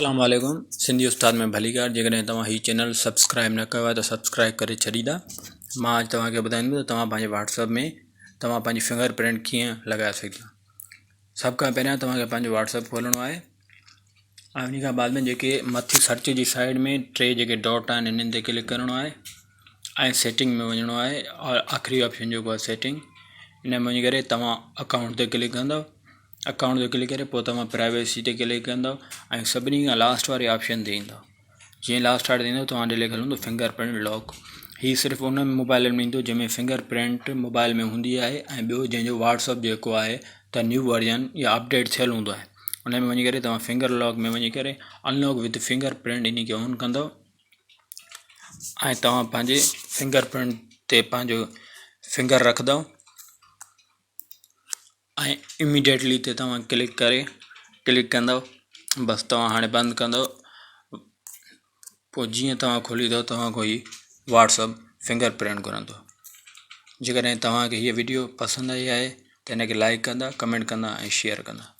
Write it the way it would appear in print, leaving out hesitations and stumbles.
السلام عليڪم سنڌي استاد ۾ ڀليڪار جيڪڏهن توهان هي چينل سبسڪرائب نه ڪيو آهي ته سبسڪرائب ڪري ڇڏيندا مان اڄ توهان کي ٻڌائيندس ته توهان پنهنجي واٽس اپ ۾ توهان پنهنجي فنگر پرنٽ ڪيئن لڳائي سگهندا سڀ کان پهريان توهان کي پنهنجو واٽس اپ کولڻو آهي ۽ ان کان بعد ۾ جيڪي مٿي سرچ جي سائيڊ ۾ ٽي جيڪي ڊاٽ آهن انهن تي ڪلڪ ڪرڻو آهي ۽ سيٽنگ ۾ وڃڻو آهي اور آخري آپشن جيڪو آهي سيٽنگ ان ۾ وڃي ڪري توهان اڪائونٽ تي ڪلڪ ڪندو اڪائونٽ تي ڪلڪ ڪري پوء توهان پرائيويسي تي ڪلڪ ڪندو ۽ سڀني کان لاسٽ واري آپشن تي ايندو جيئن لاسٽ واري تي ايندو توهان ڏي لکيل هوندو فنگر پرنٽ لاڪ هي صرف ان موبائلن ۾ ايندو جنهن ۾ فنگر پرنٽ موبائل ۾ هوندي آهي ۽ ٻيو جنهن جو واٽس اپ جيڪو آهي ته نيو ورجن يا اپڊيٽ ٿيل هوندو آهي ان ۾ وڃي ڪري توهان فنگر لاڪ ۾ وڃي ڪري ان لاڪ وٿ فنگر پرنٽ ان کي آن ڪندو ۽ توهان پنهنجي فنگر پرنٽ تي پنهنجو فنگر رکندؤ ۽ اميڊيٽلي تي توهان ڪلڪ ڪري ڪلڪ ڪندؤ بس توهان هاڻي بند ڪندؤ پوءِ جيئن توهان کوليندؤ توهان کان هي واٽس اپ فنگر پرنٽ گهرندو جيڪڏهن توهان کي هيءَ وڊيو پسند آئي آهي ته هن کي لائڪ ڪندا ڪمينٽ ڪندا ۽ شيئر ڪندا.